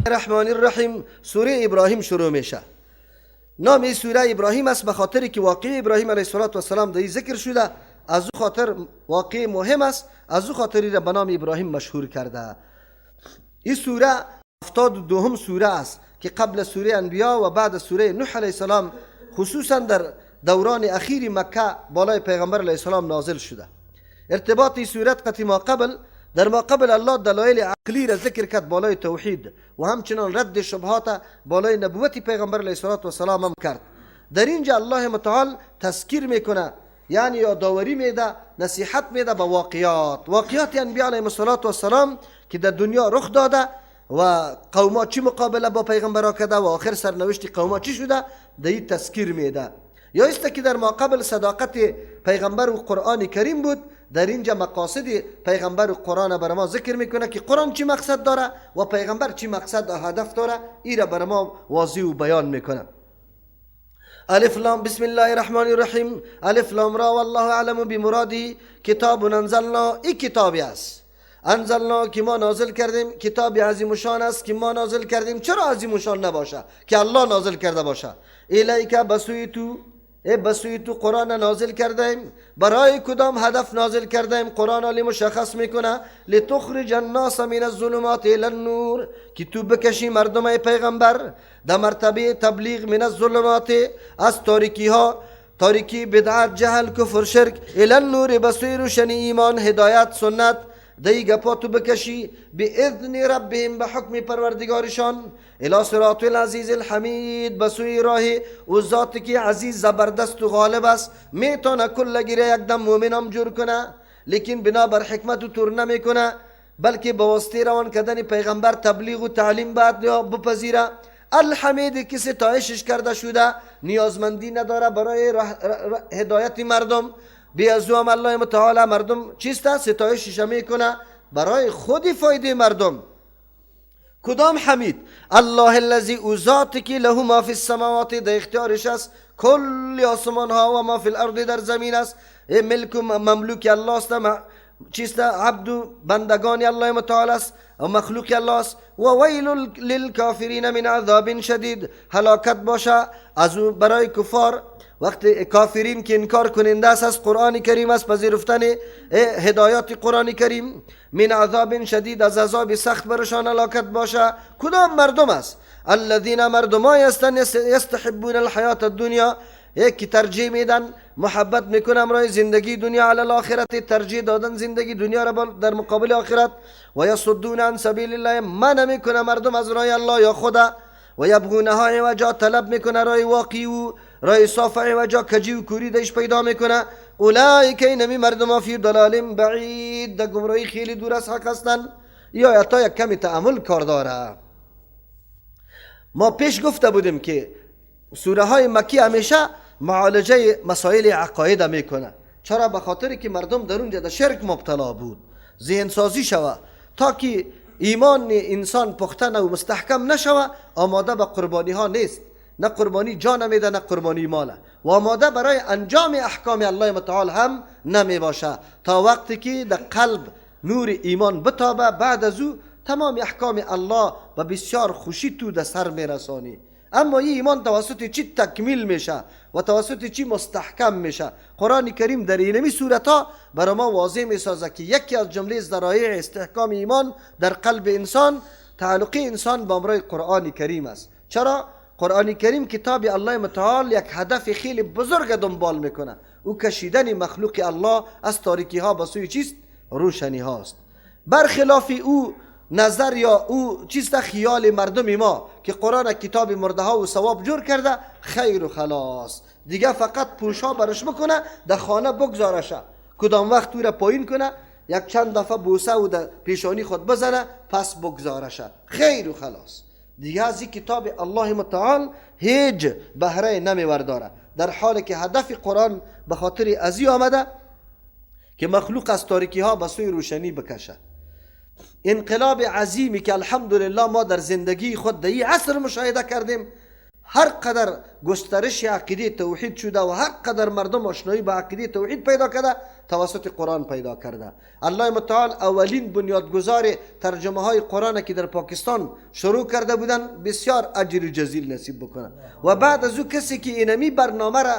الرحمن الرحیم. سوره ابراهیم شروع میشه. نام این سوره ابراهیم است به خاطر که واقع ابراهیم علیه السلام در ذکر شده، از او خاطر واقع مهم است، از او خاطر را به نام ابراهیم مشهور کرده. این سوره 72 سوره است که قبل سوره انبیا و بعد سوره نوح علیه السلام خصوصا در دوران اخیر مکه بالای پیغمبر علیه السلام نازل شده. ارتباط این سورت قطعی ما قبل، در ما قبل الله دلایل عقلی را ذکر کرد بالای توحید و همچنان رد شبهات بالای نبوت پیغمبر علیه السلام هم کرد. در اینجا الله متعال تذکیر میکنه، یعنی یادآوری میده، نصیحت میده به واقعات، واقعات انبیا علیهم السلام که در دنیا رخ داده و قوما چی مقابله با پیغمبرا کرده و آخر سرنوشت قوما چی شده، در این تذکیر میده. یا است که در ما قبل صداقت پیغمبر و قرآن کریم بود، در اینجا مقاصد پیغمبر و قرآن بر ما ذکر میکنه که قرآن چی مقصد داره و پیغمبر چی مقصد و هدف داره، ای را بر ما واضح و بیان میکنه. الف لام، بسم الله الرحمن الرحیم. الف لام را والله اعلم بمراده. کتاب انزلنا، ای کتابی است انزلنا که ما نازل کردیم، کتاب عظیم شان است که ما نازل کردیم. چرا عظیم شان نباشه که الله نازل کرده باشه؟ الیک بسوی تو، ای بسوی تو قرآن نازل کردیم. برای کدام هدف نازل کردیم؟ قرآن علی مشخص میکنه لتخرج الناس من الظلمات الى النور، که تو بکشی مردم ای پیغمبر در مرتبه تبلیغ من الظلمات، از تاریکی ها، تاریکی بدعت، جهل، کفر، شرک، الى النور بسوی روشنی ایمان، هدایت، سنت. دی گپا تو بکشی باذن ربهم، به حکم پروردگارشان، الی صراط العزیز الحمید، بسوی راه او ذاتی که عزیز زبردست و غالب است، میتونه کل گیره یک دم مؤمن هم جور کنه، لیکن بنابر حکمت و تور نمیکنه، بلکه به واسطه روان کردن پیغمبر تبلیغ و تعلیم بعد یا بپذیره. الحمید که ستایشش کرده شده، نیازمندی نداره برای هدایت مردم. بی از او هم الله متعال مردم چیست؟ ستایشش میکنه برای خود فایده مردم. کدام حمید؟ الله الذی، او ذاتی که له ما فی السماوات، در اختیارش است کل آسمان ها و ما فی الارض، در زمین است. ملک و مملوک الله است، چیست؟ عبد و بندگان الله متعال است و مخلوق الله است. و ویل للکافرین من عذاب شدید، هلاکت باشه از او برای کفار. وقتی کافرین که انکار کننده است از قرآن کریم، از پذیرفتن هدایات قرآن کریم، من عذاب شدید، از عذاب سخت برشان هلاکت باشه. کدام مردم است؟ الذین، مردمای هستند، یستحبون الحیات الدنیا، یک ترجیح میدن، محبت میکنن رای زندگی دنیا علی الاخرت، ترجیح دادن زندگی دنیا را در مقابل آخرت. و یصدون عن سبیل الله، منع میکنه مردم از رای الله یا خدا. و یبغونها عوجا، طلب میکنه رای واقعی و رای صاف عوجا، کجی و کوری دش پیدا میکنه. اولئک، اینمی مردم، فی ضلال بعید، در گمراهی خیلی دور از حق هستند. یا تا یک کمی تأمل کار داره. ما پیش گفته بودیم که سوره های مکی همیشه معالجه مسائل عقاید میکنه. چرا؟ به خاطر که مردم در اونجا در شرک مبتلا بود، ذهن سازی شوه تا که ایمان انسان پخته و مستحکم نشوه، آماده به قربانی ها نیست، نه قربانی جان میده نه قربانی ماله، و آماده برای انجام احکام الله متعال هم نمی باشه تا وقتی که در قلب نور ایمان بتابه. بعد از او تمام احکام الله و بسیار خوشی تو در سر میرسانی. اما این ایمان توسط چی تکمیل میشه و توسط چی مستحکم میشه؟ قرآن کریم در اینمی صورت ها برای ما واضح میسازه که یکی از جمله ذرایع استحکام ایمان در قلب انسان تعلق انسان با امرای قرآن کریم است. چرا؟ قرآن کریم کتاب الله متعال یک هدف خیلی بزرگ دنبال میکنه، او کشیدن مخلوق الله از تاریکی ها به سوی چیست؟ روشنی هاست. برخلاف او نظر یا او چیست خیال مردم ما که قرآن کتاب مرده ها و ثواب جور کرده، خیر و خلاص دیگه فقط پوشا برش بکنه، در خانه بگذارشه، کدام وقت او را پایین کنه، یک چند دفعه بوسه و در پیشانی خود بزنه، پس بگذارشه، خیر و خلاص دیگه از این کتاب الله متعال هیچ بهره نمیورداره. در حالی که هدف قرآن به خاطر ازی آمده که مخلوق از تاریکی ها به سوی روشنی بکشه. انقلاب عظیمی که الحمدلله ما در زندگی خود در این عصر مشاهده کردیم، هر قدر گسترش عقیده توحید شده و هر قدر مردم آشنایی به عقیده توحید پیدا کرده توسط قرآن پیدا کرده. الله متعال اولین بنیادگذار ترجمه های قرآن که در پاکستان شروع کرده بودن بسیار اجر جزیل نصیب بکنه و بعد از او کسی که اینمی برنامه را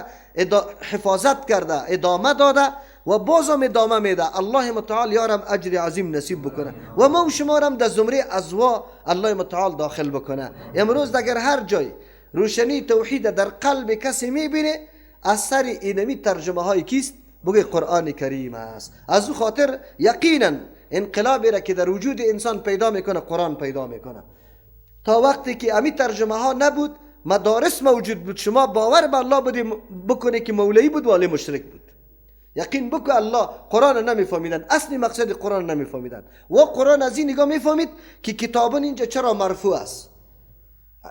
حفاظت کرده ادامه داده و بازم ادامه میده، الله متعال یارم اجر عظیم نصیب بکنه و ما و شما رم در زمره ازوا الله متعال داخل بکنه. امروز اگر هر جای روشنی توحید در قلب کسی میبینه اثر اینمی ترجمه های کیست؟ بگه قرآن کریم است. از او خاطر یقینا انقلابی را که در وجود انسان پیدا میکنه قرآن پیدا میکنه. تا وقتی که امی ترجمه ها نبود مدارس موجود بود، شما باور به الله بودی بکنه که مولوی بود ولی مشرک بود. یقین بکو الله قرآن نمیفهمیدن، اصل مقصد قرآن نمیفهمیدن و قرآن از این نگاه میفهمید که کتابن اینجا چرا مرفوع است،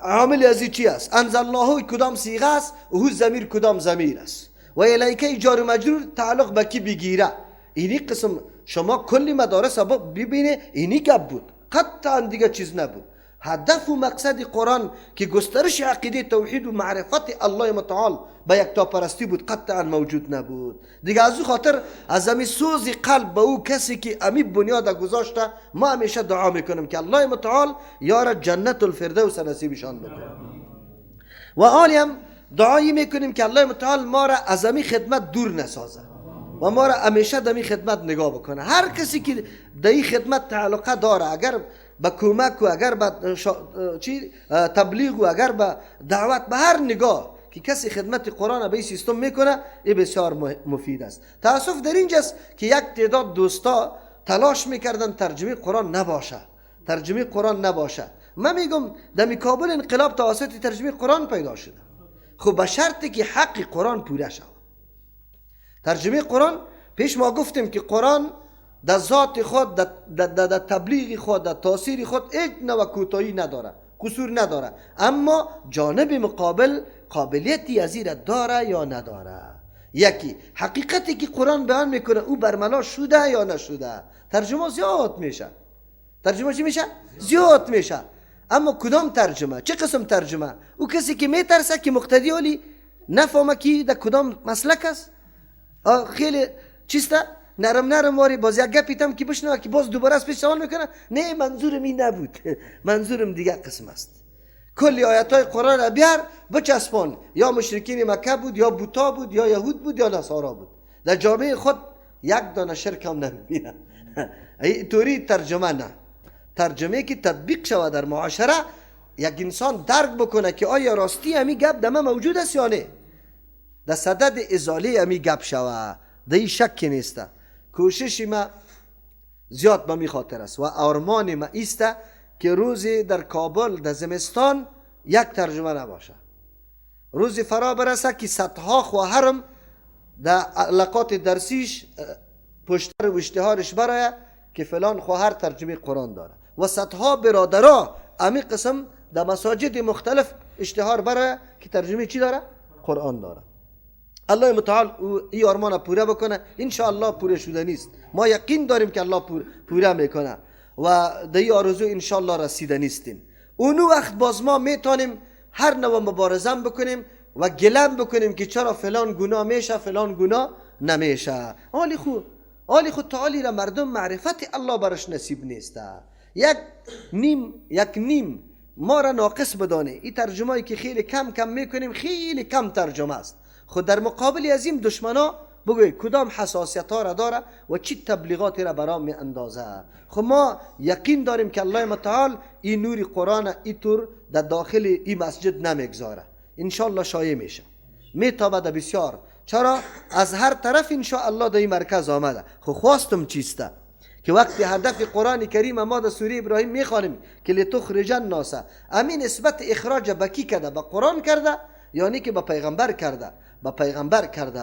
عامل از این چی است، انزلناه کدام صیغه است و هو ضمیر کدام ضمیر است و الیک جار و مجرور تعلق به کی بگیره. اینی قسم شما کلی مدارس ببینه اینی گپ بود، قطعا دیگه چیز نبود. هدف و مقصد قرآن که گسترش عقیده توحید و معرفت الله متعال به یکتاپرستی بود قطعا موجود نبود دیگه. از او خاطر از امی سوز قلب به او کسی که امی بنیاد گذاشته ما همیشه دعا میکنم که الله متعال یار جنت الفردوس نصیبشان بکنه و آلی دعایی میکنیم که الله متعال ما را از امی خدمت دور نسازه و ما را همیشه در خدمت نگاه بکنه. هر کسی که در این خدمت تعلقه داره، اگر به کمک و اگر به تبلیغ و اگر به دعوت، به هر نگاه که کسی خدمت قرآن به این سیستم میکنه این بسیار مفید است. تاسف در اینجاست که یک تعداد دوستا تلاش میکردن ترجمه قرآن نباشه، ترجمه قرآن نباشه. من میگم در کابل انقلاب توسط ترجمه قرآن پیدا شده، خب به شرطی که حق قرآن پوره شود. ترجمه قرآن پیش ما گفتیم که قرآن در ذات خود، در تبلیغ خود، در تاثیر خود هیچ نوع کوتاهی نداره، قصور نداره، اما جانب مقابل قابلیتی از این داره یا نداره. یکی حقیقتی که قرآن بیان میکنه او برملا شده یا نشده. ترجمه زیاد میشه، ترجمه چی میشه؟ زیاد میشه. اما کدام ترجمه؟ چه قسم ترجمه؟ او کسی که میترسه که مقتدی ولی نفهمه که در کدام مسلک است، خیلی چیسته نرم نرم واری باز یک گپیتم که بشنوه که باز دوباره از پیش سوال میکنه نه منظورم این نبود، منظورم دیگه قسم است. کلی آیت های قرآن را بیار بچسبان، یا مشرکین مکه بود یا بوتا بود یا یهود بود یا نصارا بود، در جامعه خود یک دانه شرک هم نمیبینه. اینطوری ترجمه نه، ترجمه که تطبیق شود در معاشره، یک انسان درک بکنه که آیا راستی همی گپ دمه موجود است یا نه، در صدد ازاله همی گپ شود، در این شک نیست. کوشش ما زیاد به می خاطر است و آرمان ما ایست که روزی در کابل در زمستان یک ترجمه نباشه، روزی فرا برسه که صدها خواهرم در لقات درسیش پشتر و اشتهارش برای که فلان خواهر ترجمه قرآن داره و صدها برادرها امی قسم در مساجد مختلف اشتهار برای که ترجمه چی داره؟ قرآن داره. الله متعال این آرمان پوره بکنه، انشاءالله پوره شده نیست، ما یقین داریم که الله پوره میکنه و در این آرزو انشاءالله رسیده نیستیم. اونو وقت باز ما میتونیم هر نوع مبارزه بکنیم و گلم بکنیم که چرا فلان گناه میشه فلان گناه نمیشه. آلی خود تعالی را مردم معرفت الله برش نصیب نیست. یک نیم ما را ناقص بدانه. این ترجمه که خیلی کم کم میکنیم خیلی کم ترجمه است. خود در مقابل از این دشمنا بگوی کدام حساسیت ها را داره و چی تبلیغاتی را برام می اندازه. خب ما یقین داریم که الله متعال این نور قرآن اینطور در داخل این مسجد نمیگذاره، انشالله شایع میشه، میتابه در بسیار. چرا؟ از هر طرف انشاءالله در این مرکز آمده. خب خواستم چیسته که وقتی هدف قرآن کریم ما در سوره ابراهیم میخوانیم که لتخرج الناس، امین نسبت اخراج به کی کرده؟ به قرآن کرده، یعنی که به پیغمبر کرده، به پیغمبر کرده.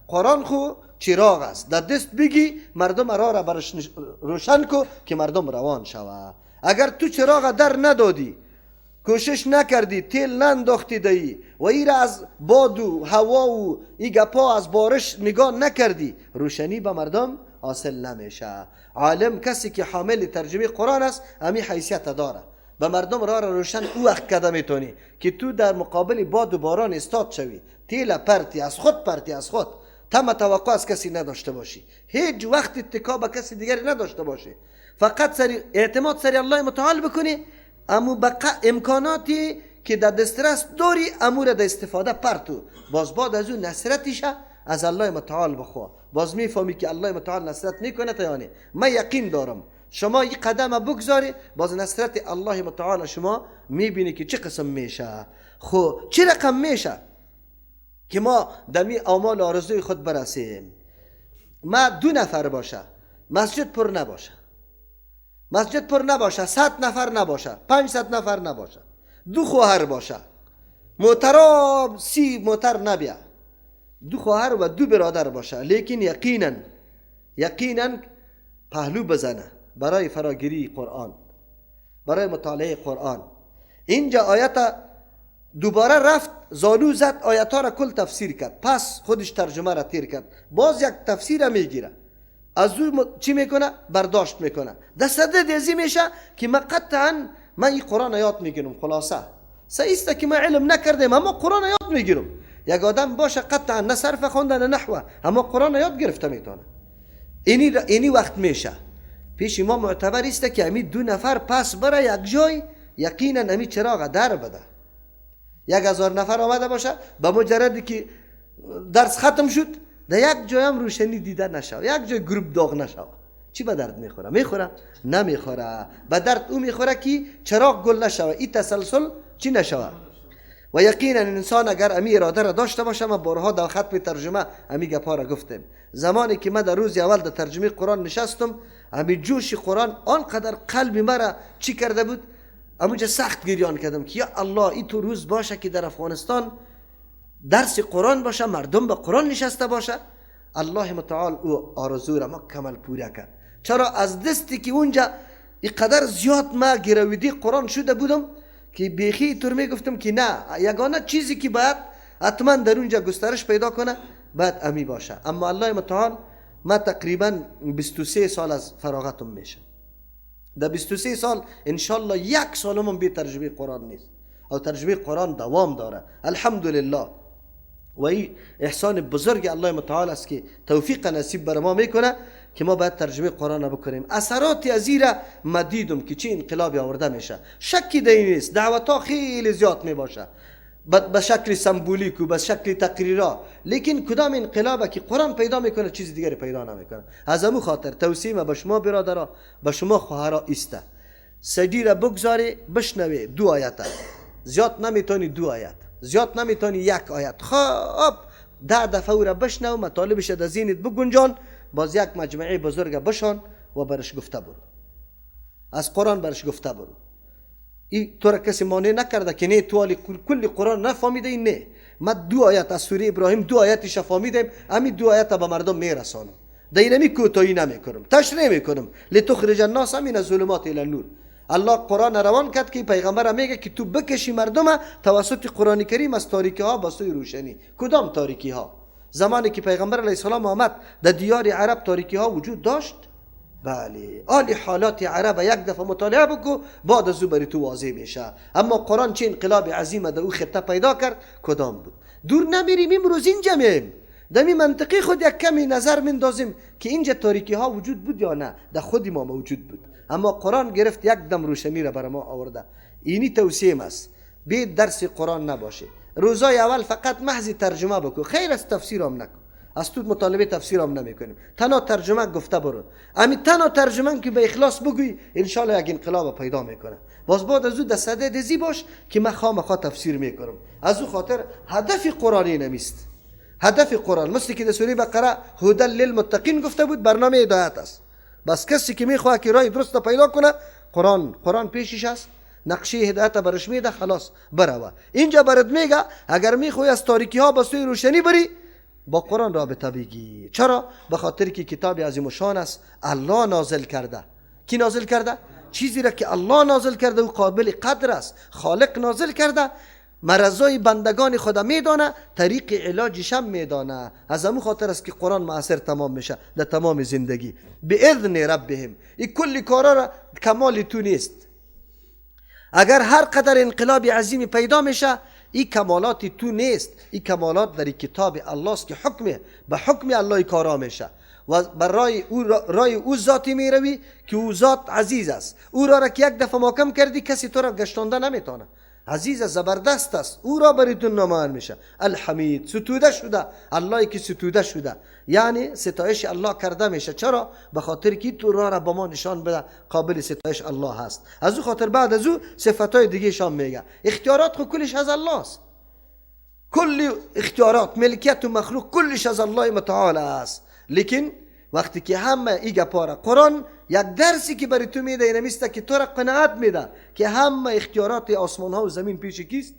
قرآن خو چراغ است، در دست بگی مردم را برش روشن کو که مردم روان شوه. اگر تو چراغ در ندادی، کوشش نکردی، تیل ننداختی دایی و ای را از باد و هوا و ای گپا از بارش نگاه نکردی، روشنی به مردم حاصل نمیشه. عالم کسی که حامل ترجمه قرآن است امی حیثیت داره. به مردم راه روشن او وقت کده میتونی که تو در مقابل باد و باران استاد شوی، تیل پرتی از خود، پرتی از خود، تم توقع از کسی نداشته باشی، هیچ وقت اتکا به کسی دیگری نداشته باشی، فقط سری اعتماد سری الله متعال بکنی. امو بقا امکاناتی که در دسترس داری امو را در استفاده پرتو، باز بعد از اون نصرتیشه از الله متعال بخوا، باز میفهمی که الله متعال نصرت میکنه. تا یعنی من یقین دارم شما یک قدم بگذاری باز نصرت الله متعال شما میبینی که چه قسم میشه. خب چه رقم میشه که ما دمی آمال آرزوی خود برسیم؟ ما 2 نفر باشه، مسجد پر نباشه، مسجد پر نباشه، 100 نفر نباشه، 500 نفر نباشه، 2 خواهر باشه، موترا 30 موتر نبیا، 2 خواهر و 2 برادر باشه، لیکن یقینا پهلو بزنه برای فراگیری قرآن، برای مطالعه قرآن. اینجا آیت دوباره رفت زالو زد، آیت ها را کل تفسیر کرد، پس خودش ترجمه را تیر کرد، باز یک تفسیر میگیره از او چی میکنه؟ برداشت میکنه. دسته دیزی میشه که من قطعا من این قرآن یاد میگیرم. خلاصه سعیسته که من علم نکردم اما قرآن یاد میگیرم. یک آدم باشه قطعا نه صرف خونده نه نحوه، اما قرآن یاد گرفته میتونه. اینی وقت میشه پیش ما معتبر است که امی 2 نفر پس بره یک جای، یقینا امی چراغ در بده. 1000 نفر آمده باشه، به مجردی که درس ختم شد در یک جای هم روشنی دیده نشود، یک جای گروپ داغ نشود، چی به درد میخوره؟ میخوره؟ نمیخوره. به درد او میخوره که چراغ گل نشود، این تسلسل چی نشود. و یقینا انسان اگر امی اراده را داشته باشه، ما بارها در ختم ترجمه امی گپا را گفتیم، زمانی که من در روز اول در ترجمه قرآن نشستم، امی جوش قرآن آنقدر قلب مرا چی کرده بود، امونجا سخت گریان کردم که یا الله این تو روز باشه که در افغانستان درس قرآن باشه، مردم به قرآن نشسته باشه. الله متعال او آرزو را مکمل پوره کرد. چرا؟ از دستی که اونجا اینقدر زیاد ما گرویدی قرآن شده بودم که بیخی طور میگفتم که نه، یگانه چیزی که باید حتما در اونجا گسترش پیدا کنه باید امی باشه. اما الله متعال ما تقریبا 23 سال از فراغتم میشه، در 23 سال انشالله یک سالمون بی ترجمه قرآن نیست، او ترجمه قرآن دوام داره الحمدلله. و این احسان بزرگ الله متعال است که توفیق نصیب بر ما میکنه که ما باید ترجمه قرآن بکنیم. اثرات از ایره ما دیدم که چه انقلابی آورده میشه، شکی در این نیست. دعوت ها خیلی زیاد میباشه به شکل سمبولیک و به شکل تقریرا، لیکن کدام انقلابه که قرآن پیدا میکنه چیز دیگری پیدا نمیکنه. از امو خاطر توصیه ما به شما برادرها، به شما خواهرها ایسته، سجی را بگذاری بشنوی 2 آیت، زیاد نمیتونی 2 آیت، زیاد نمیتونی 1 آیت، خب 10 دفعه او را بشنو، مطالبش در ذهنت بگنجان، باز یک مجمعه بزرگ بشان و برش گفته برو، از قرآن برش گفته برو. این تو را کسی مانع نکرده که نه تو کل قرآن نفهمیده، این نه، ما 2 آیت از سوره ابراهیم 2 آیتش فهمیدیم، همین 2 آیت به مردم میرسانم، در اینمی کوتاهی نمیکنم، تشریح میکنم. لتخرج الناس من الظلمات الی النور. الله قرآن روان کرد که پیغمبر میگه که تو بکشی مردم توسط قرآن کریم از تاریکی ها به سوی روشنی. کدام تاریکی ها؟ زمانی که پیغمبر علیه السلام آمد در دیار عرب تاریکی ها وجود داشت؟ بله، آلی حالات عرب یک دفعه مطالعه بکو، بعد از او بری تو واضح میشه. اما قرآن چه انقلاب عظیم در او خطه پیدا کرد، کدام بود؟ دور نمیریم، امروز اینجا میم، در می منطقه خود یک کمی نظر مندازیم که اینجا تاریکی ها وجود بود یا نه، در خود ما موجود بود. اما قرآن گرفت یک دم روشنی را بر ما آورده. اینی توصیه است، بی درس قرآن نباشه. روزای اول فقط محض ترجمه بکو، خیر از تفسیر هم نکن، از تو مطالبه تفسیر هم نمی کنیم، تنها ترجمه گفته برو. امی تنها ترجمه که به اخلاص بگوی انشالله یک انقلاب پیدا میکنه. باز بعد از او دسته دزی باش که من خامخا تفسیر میکنم. از او خاطر هدف قرآنی نمیست. هدف قرآن مثل که در سوره بقره هدى للمتقین گفته بود، برنامه هدایت است. بس کسی که میخواد که راه درست پیدا کنه، قرآن پیشش است، نقشه هدایت برش میده، خلاص بروه. اینجا برات میگه اگر میخوای از تاریکی ها به سوی روشنی بری، با قرآن رابطه بگی. چرا؟ به خاطر که کتاب عظیم شان است، الله نازل کرده. کی نازل کرده؟ چیزی را که الله نازل کرده او قابل قدر است. خالق نازل کرده، مرضای بندگان خدا میدانه، طریق علاجش هم میدانه. از همون خاطر است که قرآن مؤثر تمام میشه در تمام زندگی. به اذن ربهم. این کل کارا را کمال تو نیست. اگر هر قدر انقلاب عظیمی پیدا میشه، این کمالات تو نیست، این کمالات در کتاب الله است که حکم به حکم الله کارا میشه و برای او رای او ذاتی میروی که او ذات عزیز است. او را که یک دفعه محکم کردی کسی تو را گشتانده نمیتونه. عزیز زبردست است، او را برایتون نمایان میشه. الحمید ستوده شده، الله که ستوده شده، یعنی ستایش الله کرده میشه. چرا؟ به خاطر که تو را به ما نشان بده قابل ستایش الله هست. از او خاطر بعد از او صفتای دیگه شام میگه. اختیارات خو کلش از الله است، کل اختیارات ملکیت و مخلوق کلش از الله متعال است. لیکن وقتی که همه ای گپاره قرآن یک درسی که برای تو میده اینمیسته که تو را قناعت میده که همه اختیارات آسمان ها و زمین پیش کیست؟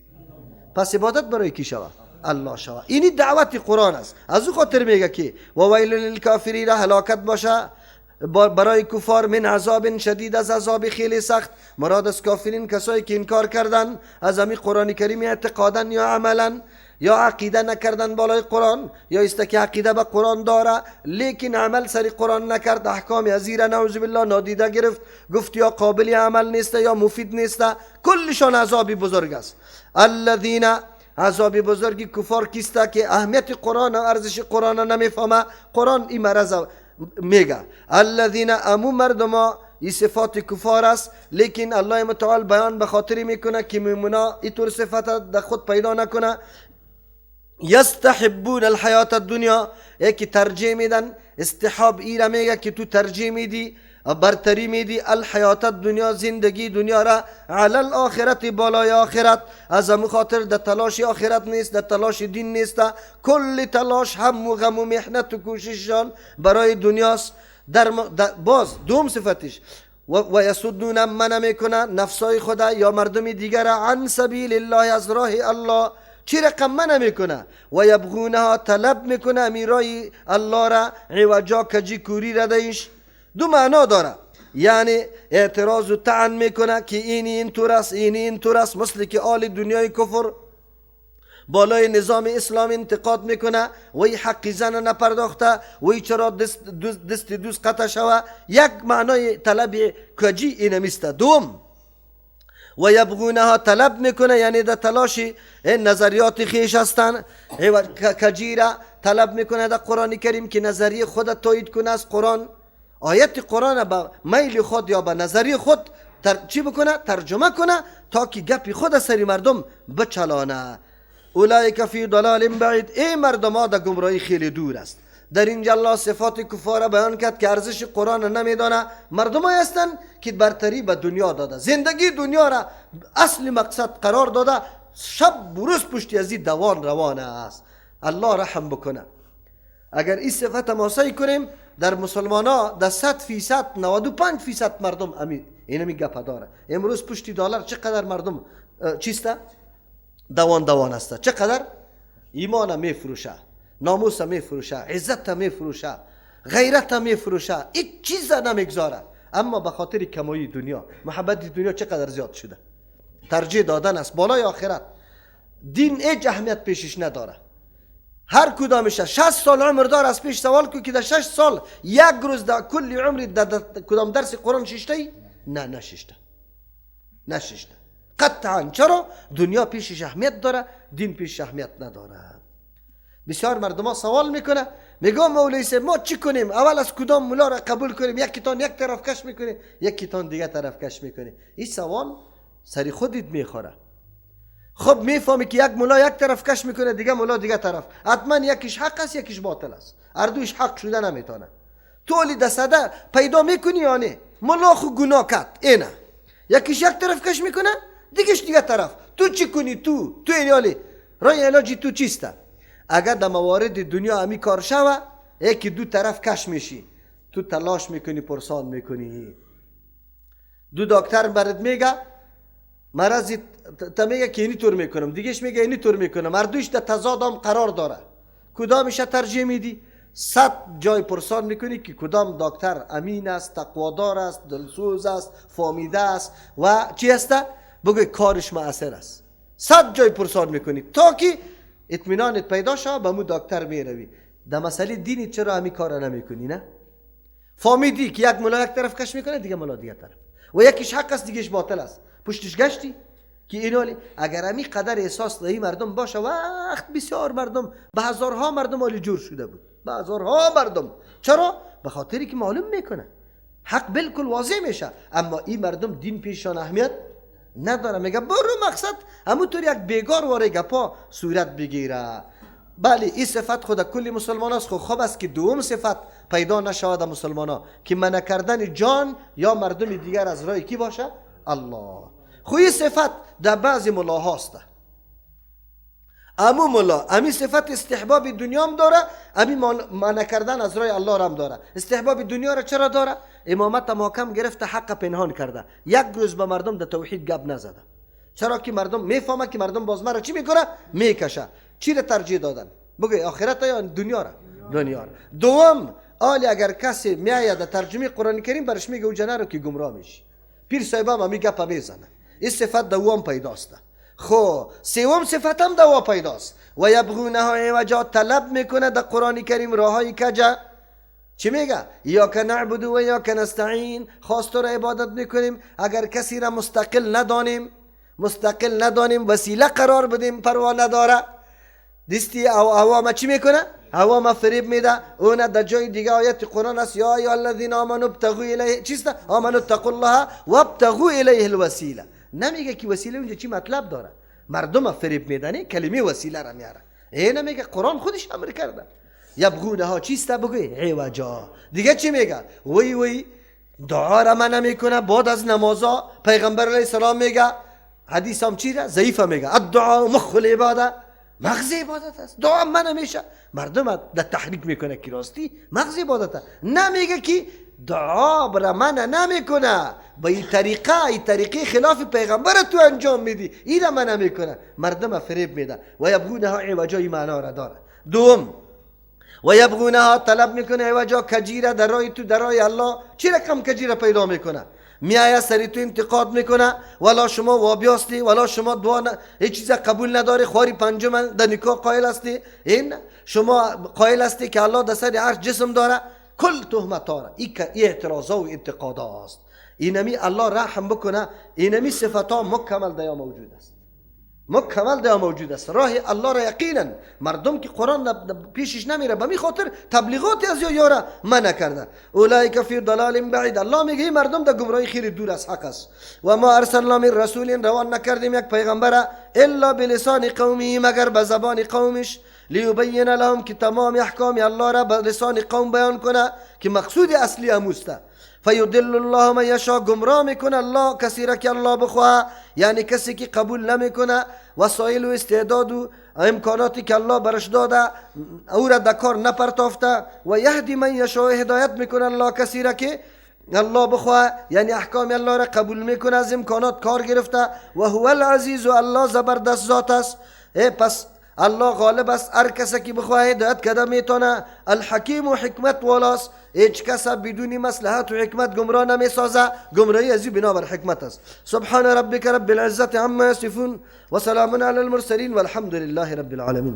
پس عبادت برای کی شود؟ الله شود. اینی دعوت قرآن است. از او خاطر میگه که و ویل للکافرین، هلاکت باشه برای کفار، من عذاب شدید، از عذاب خیلی سخت. مراد از کافرین کسایی که انکار کردن از همین قرآن کریم اعتقادا یا عملا، یا عقیده نکردن بالای قرآن، یا است که عقیده به قرآن داره لیکن عمل سر قرآن نکرد، احکام ازیره نعوذ بالله نادیده گرفت، گفت یا قابل عمل نیست یا مفید نیست، کلشان عذاب بزرگ است. الذین، عذاب بزرگی کفار کیسته که اهمیت قرآن و ارزش قرآن نمیفهمه. قرآن این مرض میگه الذین، امو مردما، این صفات کفار است، لیکن الله متعال بیان به خاطر میکنه که میمونا اینطور صفت در خود پیدا نکنه. یستحبون الحیات الدنیا، یکی ترجیح میدن، استحاب ایره میگه که تو ترجیح میدی، برتری میدی، الحیات الدنیا، زندگی دنیا را، علی الاخرت، بالای آخرت. از همون خاطر در تلاش آخرت نیست، در تلاش دین نیست، کل تلاش هم و غم و محنت و کوشششان برای دنیاست. در باز دوم صفتش و یصدون، منع میکنه نفسای خدا یا مردم دیگر، عن سبیل الله، از راه الله. چی رقم منع میکنه؟ و یبغونها، طلب میکنه امیرای الله را، عوجا، کجی کوری را دیش. دو معنا داره، یعنی اعتراض و طعن میکنه که اینی اینطور است، اینی اینطور است، مثل که آل دنیای کفر بالای نظام اسلام انتقاد میکنه، وی حق زن نپرداخته، وی چرا دست دوست قطع شوه. یک معنای طلب کجی اینمیسته. دوم و یبغونها، طلب میکنه، یعنی در تلاش نظریات خیش هستن، کجی را طلب میکنه در قرآن کریم که نظریه خود تایید کنه از قرآن، آیت قرآن به میل خود یا به نظریه خود چی بکنه؟ ترجمه کنه تا که گپی خود سری مردم بچلانه. اولئک فی ضلال بعید، ای مردم ها در گمراهی خیلی دور است. در اینجا الله صفات کفار بیان کرد که ارزش قرآن نمیدانه. مردم های هستند که برتری به دنیا داده، زندگی دنیا را اصل مقصد قرار داده، شب و روز پشتی از این دوان روانه است. الله رحم بکنه. اگر این صفت ما سعی کنیم در مسلمان ها در 100% 95% مردم اینمی گپ داره. امروز پشتی دلار چقدر مردم چیسته؟ دوان دوان است. چقدر ایمان میفروشه، ناموس میفروشه، عزت میفروشه، غیرت میفروشه، هیچ چیز نمیگذاره. اما به خاطر کمایی دنیا، محبت دنیا چقدر زیاد شده، ترجیح دادن است بالای آخرت. دین هیچ اهمیت پیشش نداره. هر کدامش 60 سال عمر دار، از پیش سوال کو که در 6 سال یک روز در کل عمر در کدام درس قرآن ششته ای؟ نه، نششته، نششته قطعا. چرا؟ دنیا پیشش اهمیت داره، دین پیشش اهمیت نداره. بسیار مردم ها سوال میکنه، میگم مولوی صاحب ما چی کنیم؟ اول از کدام مولا را قبول کنیم؟ یکی تان یک طرف کش میکنه، یکی تان دیگه طرف کش میکنه. این سوال سری خودت میخوره. خب میفهمی که یک مولا یک طرف کش میکنه، دیگه مولا دیگه طرف، حتما یکیش حق است یکیش باطل است، هر دویش حق شده نمیتونه. تولی دسته پیدا میکنی یا نه؟ مولا خو گناه کرد، اینه یکیش یک طرف کش میکنه، دیگهش دیگه طرف. تو چی کنی؟ تو اینالی رای علاجی تو چیسته؟ اگر در موارد دنیا امی کار شوه، یکی دو طرف کش میشی، تو تلاش میکنی، پرسان میکنی. دو دکتر برات میگه مرضی تا میگه که اینی طور میکنم، دیگهش میگه اینی طور میکنم، هر دویش در تضاد هم قرار داره. کدامش ترجیح میدی؟ 100 جای پرسان میکنی که کدام دکتر امین است، تقوادار است، دلسوز است، فامیده است و چی است؟ بگه کارش مؤثر است. 100 جای پرسان میکنی تا که اطمینانت پیدا شه، به مو دکتر میروی. در مسئله دینی چرا همین کار نمیکنی؟ نه فامیدی که یک ملا یک طرف کش میکنه، دیگه ملا دیگه طرف، و یکیش حق است دیگهش باطل است. پشتش گشتی که اینالی اگر امی قدر احساس دهی مردم باشه، وقت بسیار مردم به هزارها مردم آلی جور شده بود، به هزارها مردم. چرا؟ به خاطری که معلوم میکنه حق بالکل واضح میشه، اما این مردم دین پیشان اهمیت نداره. میگه برو مقصد همونطور یک بیگار واره گپا صورت بگیره. بله این صفت خود کل مسلمان است. خوب است که دوم صفت پیدا نشود مسلمان ها که منع کردن جان یا مردم دیگر از راه کی باشه؟ الله. خو این صفت در بعض ملاهاست. امو ملا امی صفت استحباب دنیا هم داره، امی منع کردن از راه الله هم داره. استحباب دنیا را چرا داره؟ امامت محکم گرفته، حق پنهان کرده، یک روز به مردم در توحید گپ نزده. چرا که مردم میفهمه که مردم باز مرا چی میکنه؟ میکشه. چی را ترجیح دادن؟ بگوی آخرت یا دنیا را؟ دنیا را. دوم آلی اگر کسی میآید در ترجمه قرآن کریم برش میگه او جنه رو که گمراه میشی. پیر صاحب هم می گپ میزنه. این صفت دوم پیداست. خو سوم صفت هم دوا پیداست. و یبغونها عوجا، طلب میکنه در قرآن کریم راههای کجا. چی میگه؟ یا که نعبد و یا که نستعین، خواست را عبادت میکنیم. اگر کسی را مستقل ندانیم، وسیله قرار بدیم، پروا نداره. دستی او عوام چی میکنه؟ عوام فریب میده. اون در جای دیگه آیت قرآن است، یا ایها الذین آمنوا ابتغوا الیه چیست؟ آمنوا اتقوا الله وابتغوا الیه الوسیله. نمیگه که وسیله اونجا چی مطلب داره؟ مردم فریب میدنه، کلمه وسیله را میاره. این نمیگه، قرآن خودش امر کرده. یبغونها چیست؟ بگوی عوجا. دیگه چی میگه؟ وی وی دعا را من نمیکنه بعد از نمازا. پیغمبر علیه السلام میگه، حدیث هم چی را؟ ضعیفه. میگه الدعاء مخ العباده، مغز عبادت است. دعا من نمیشه. مردم در تحریک میکنه که راستی مغز عبادت است. نمیگه که دعا برا من نمیکنه، با این طریقه، این طریقه خلاف پیغمبر تو انجام میدی، این را من نمیکنه. مردم فریب میده. و یبغونها عوجا، این معنا را داره. دوم و یبغونها، طلب میکنه عوجا، کجیره در راه تو، در راه الله. چی رقم کجیره پیدا میکنه؟ میایه سری تو انتقاد میکنه، ولا شما وابی هستی، ولا شما دعا هیچ چیز قبول نداری، خواری پنجم در نکاح قائل هستی، این شما قائل هستی که الله در سر عرش جسم داره. کل تهمت داره. این اعتراض و انتقاد است. اینمی الله رحم بکنه، اینمی صفت ها مکمل دیا موجود است، مکمل دیا موجود است. راه الله را یقینا مردم که قرآن پیشش نمیره، به می خاطر تبلیغات از یارا منع کرده. اولئک فی ضلال بعید. الله میگه مردم در گمراهی خیلی دور از حق است. و ما ارسلنا من رسول، روان نکردیم یک پیغمبر الا بلسان قومه، مگر به زبان قومش، لیبین لهم، که تمام احکام الله را به لسان قوم بیان کنه که مقصود اصلی اموسته. فیضل الله من یشاء، گمراه میکنه الله کسی را که الله بخواه، یعنی کسی که قبول نمیکنه وسایل و استعداد و امکاناتی که الله برش داده او را در کار نپرتافته. و یهدی من یشاء، هدایت میکنه الله کسی را که الله بخواه، یعنی احکام الله را قبول میکنه، از امکانات کار گرفته. و هو العزیز، و الله زبردست ذات است. پس الله غالب است، هر کسی که بخواه هدایت کرده میتونه. الحکیم و حکمت والاست، هیچ کس بدون مصلحت و حکمت گمراه نمیسازه، گمراهی از او بنابر حکمت است. سبحان ربک رب العزة عما یصفون و سلام علی المرسلین والحمد لله رب العالمین.